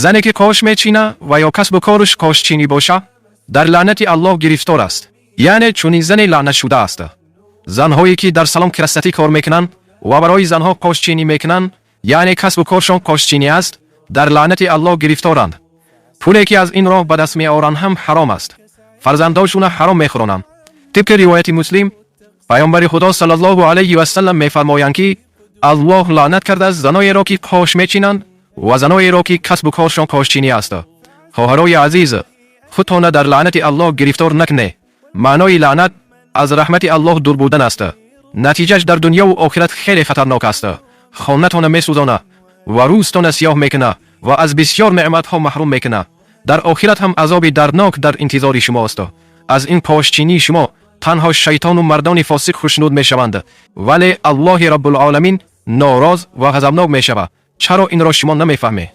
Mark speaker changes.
Speaker 1: Зане ки қош мечина ва ё касбу кораш қошчинӣ боша, дар лаънати Аллоҳ гирифтор аст. Яъне чунин зане лаънатшуда аст. Занҳое ки дар салон красоты кор мекунанд ва барои занҳо қошчинӣ мекунанд, яъне касбу коршон қошчинӣ аст, дар лаънати Аллоҳ гирифторанд. Пуле ки аз ин роҳ ба даст меоранд ҳам ҳаром аст. Фарзандошуна ҳаром мехӯронанд. Тибқи ривояти Муслим, Паёмбари Худо саллаллоҳу алайҳи васаллам мефармоянд, ки Аллоҳ лаънат кардааст заноеро, ки қош мечинанд, ва заноеро, ки касбу коршон қошчинӣ аст. Хоҳарои азиз, худтона дар лаънати Аллоҳ гирифтор накне. Маънои лаънат аз раҳмати Аллоҳ дур будан аст. Натиҷаш дар дунёву охират хеле хатарнок аст. Хонатона месӯзона ва рӯзтона сиёҳ мекуна ва аз бисёр неъматҳо маҳрум мекуна. Дар охират ҳам азоби дарднок дар интизори шумост. Аз ин қошчинии шумо танҳо шайтону мардони фосиқ хушнуд мешаванд, вале Аллоҳи Раббулоламин нороз ва ғазабнок мешавад. Чаро инро шумо намефаҳмед?